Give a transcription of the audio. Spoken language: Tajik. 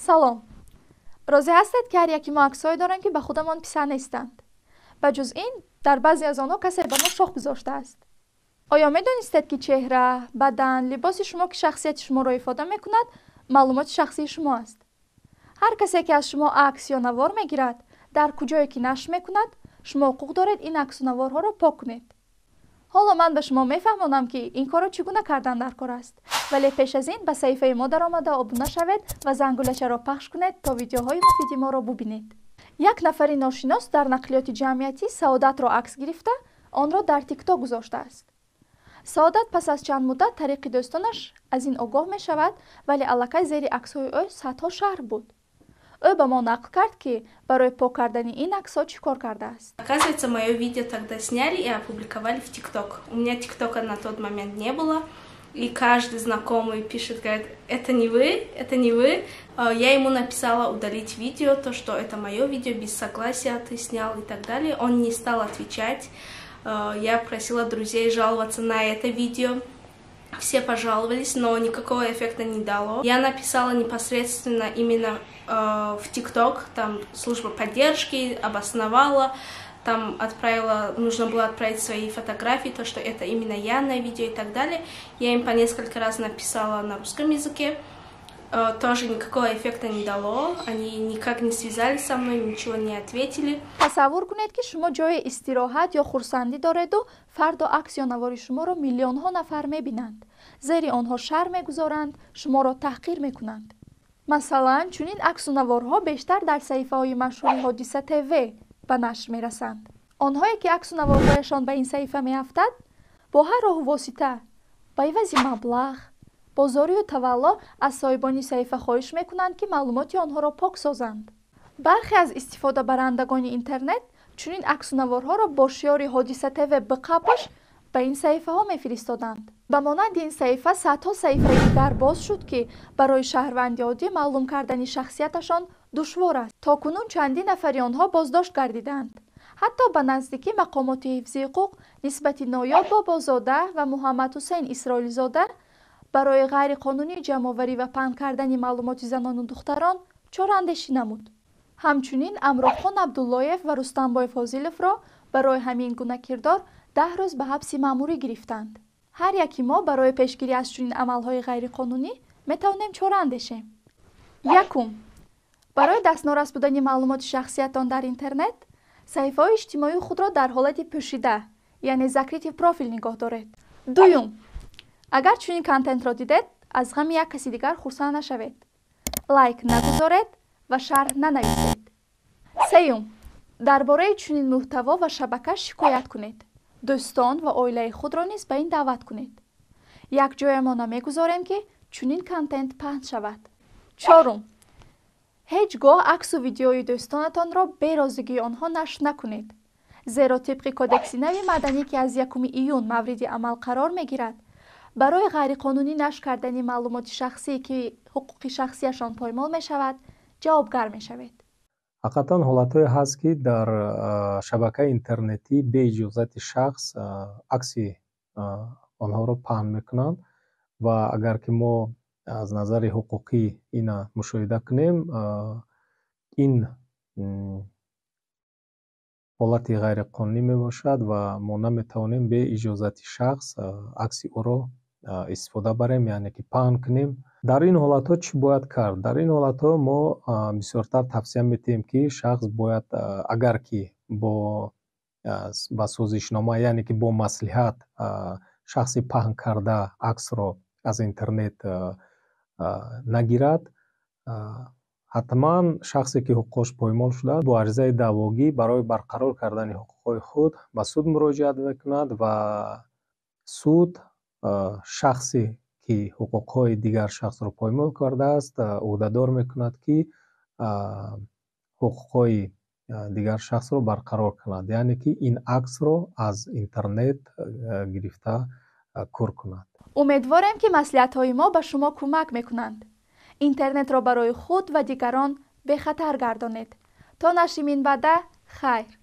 Салом. Розӣ ҳастед, ки ҳар яки мо аксҳое дорем, ки ба худамон писанд нестанд. Ба ҷуз ин, дар баъзе аз онҳо касе ба мо шох гузоштааст. Оё медонистед, ки чеҳра, бадан, либоси шумо, ки шахсияти шуморо ифода мекунад, маълумоти шахсии шумо аст? Ҳар касе, ки аз шумо акс ё навор мегирад, дар куҷое ки нашр мекунад, шумо ҳуқуқ доред ин аксу наворҳоро пок кунед. Ҳоло ман ба шумо мефаҳмонам, ки ин корро чӣ гуна кардан дар кор аст. Вале пеш аз ин ба саҳифаи мо даромада обуна шавед ва зангулачаро пахш кунед, то видеоҳои муфиди моро бубинед. Як нафари ношинос дар нақлиёти ҷамъиятӣ Саодатро акс гирифта, онро дар Тикток гузоштааст. Саодат пас аз чанд муддат тариқи дӯстонаш аз ин огоҳ мешавад, вале аллакай зери аксҳои ӯ садҳо шарҳ буд. Ӯ ба мо нақл кард, ки барои пок кардани ин аксҳо чӣ кор кардааст. Оказывается, мое видео тогда сняли и опубликовали в ТикТок. У меня ТикТока на тот момент не было. И каждый знакомый пишет, говорит: «Это не вы, это не вы». Я ему написала удалить видео, то, что это мое видео, без согласия ты снял и так далее. Он не стал отвечать. Я просила друзей жаловаться на это видео. Все пожаловались, но никакого эффекта не дало. Я написала непосредственно именно в ТикТок, там служба поддержки, обосновала, там отправила, нужно было отправить свои фотографии, то, что это именно я на видео и так далее. Я им по несколько раз написала на русском языке, тоже никакого эффекта не дало, они никак не связались со мной, ничего не ответили. Тасаввур кунед, ки шумо ҷои истироҳат ё хурсандӣ дореду фардо акс ё навори шуморо миллионҳо нафар мебинанд, зери онҳо шарҳ мегузоранд, шуморо таҳқир мекунанд. Масалан, чунин аксу наворҳо бештар дар саҳифаҳои машҳури Ҳодиса ТВ ба нашр мерасанд. Онҳое, ки аксу наворҳояшон ба ин саҳифа меафтад, бо ҳар роҳу восита, ба ивази маблағ, бо зорию тавалло аз соҳибони саҳифа хоҳиш мекунанд, ки маълумоти онҳоро пок созанд. Бархе аз истифодабарандагони интернет чунин аксу наворҳоро бо шиори «Ҳодиса ТВ биқапш» ба ин саҳифаҳо мефиристоданд. Ба монанди ин саҳифа садҳо саҳифаи дигар боз шуд, ки барои шаҳрванди оддӣ маълум кардани шахсияташон душвор аст. То кунун чандин нафари онҳо боздошт гардиданд. Ҳатто ба наздикӣ мақомоти ҳифзи ҳуқуқ нисбати Ноёб Бобозода ва Муҳаммадҳусайн Исроилзода барои ғайриқонунӣ ҷамъоварӣ ва паҳн кардани маълумоти занону духтарон чораандешӣ намуд. Ҳамчунин Амроҳхон Абдуллоев ва Рустамбой Фозиловро барои ҳамин гуна кирдор 10 рӯз ба ҳабси маъмурӣ гирифтанд. Ҳар яки мо барои пешгирӣ аз чунин амалҳои ғайриқонунӣ метавонем чора андешем. Якум, барои дастнорас будани маълумоти шахсиятон дар интернет саҳифаҳои иҷтимоии худро дар ҳолати пӯшида, яъне закрытый профиль, нигоҳ доред. Дуюм, агар чунин контентро дидед, аз ғами як каси дигар хурсанд нашавед, лайк нагузоред ва шарҳ нанависед. Сеюм, дар бораи чунин мӯҳтаво ва шабака шикоят кунед, дӯстон ва оилаи худро низ ба ин даъват кунед. Якҷоя мо намегузорем, ки чунин контент паҳн шавад. Чорум, ҳеҷ гоҳ аксу видеои дӯстонатонро бе розигии онҳо нашр накунед, зеро тибқи Кодекси нави маданӣ, ки аз 1 июн мавриди амал қарор мегирад, барои ғайриқонунӣ нашр кардани маълумоти шахсӣ, ки ҳуқуқи шахсияшон поймол мешавад, ҷавобгар мешавед. Ҳақиқатан, ҳолатҳое ҳаст, ки дар шабакаи интернетӣ бе иҷозати шахс акси онҳоро паҳн мекунанд ва агар ки мо аз назари ҳуқуқӣ ина мушоҳида кунем, ин ҳолати ғайриқонунӣ мебошад ва мо наметавонем бе иҷозати шахс акси ӯро истифода барем, яъне ки паҳн кунем. Дар ин ҳолатҳо чӣ бояд кард? Дар ин ҳолатҳо мо бисёртар тавсия медиҳем, ки шахс бояд, агар ки бо ба созишнома, яъне ки бо маслиҳат шахси паҳн карда аксро аз интернет нагирад, ҳатман шахсе, ки ҳуқуқаш поймол шудааст, бо аризаи даъвогӣ барои барқарор кардани ҳуқуқҳои худ ба суд муроҷиат мекунад ва суд шахсе, ки ҳуқуқҳои дигар шахсро поймол кардааст, ӯҳдадор мекунад, ки ҳуқуқҳои дигар шахсро барқарор кунад, яъне ки ин аксро аз интернет гирифта кур кунад. Умедворем, ки маслиҳатҳои мо ба шумо кӯмак мекунанд. Интернетро барои худ ва дигарон бехатар гардонед. То нашри минбаъда, хайр.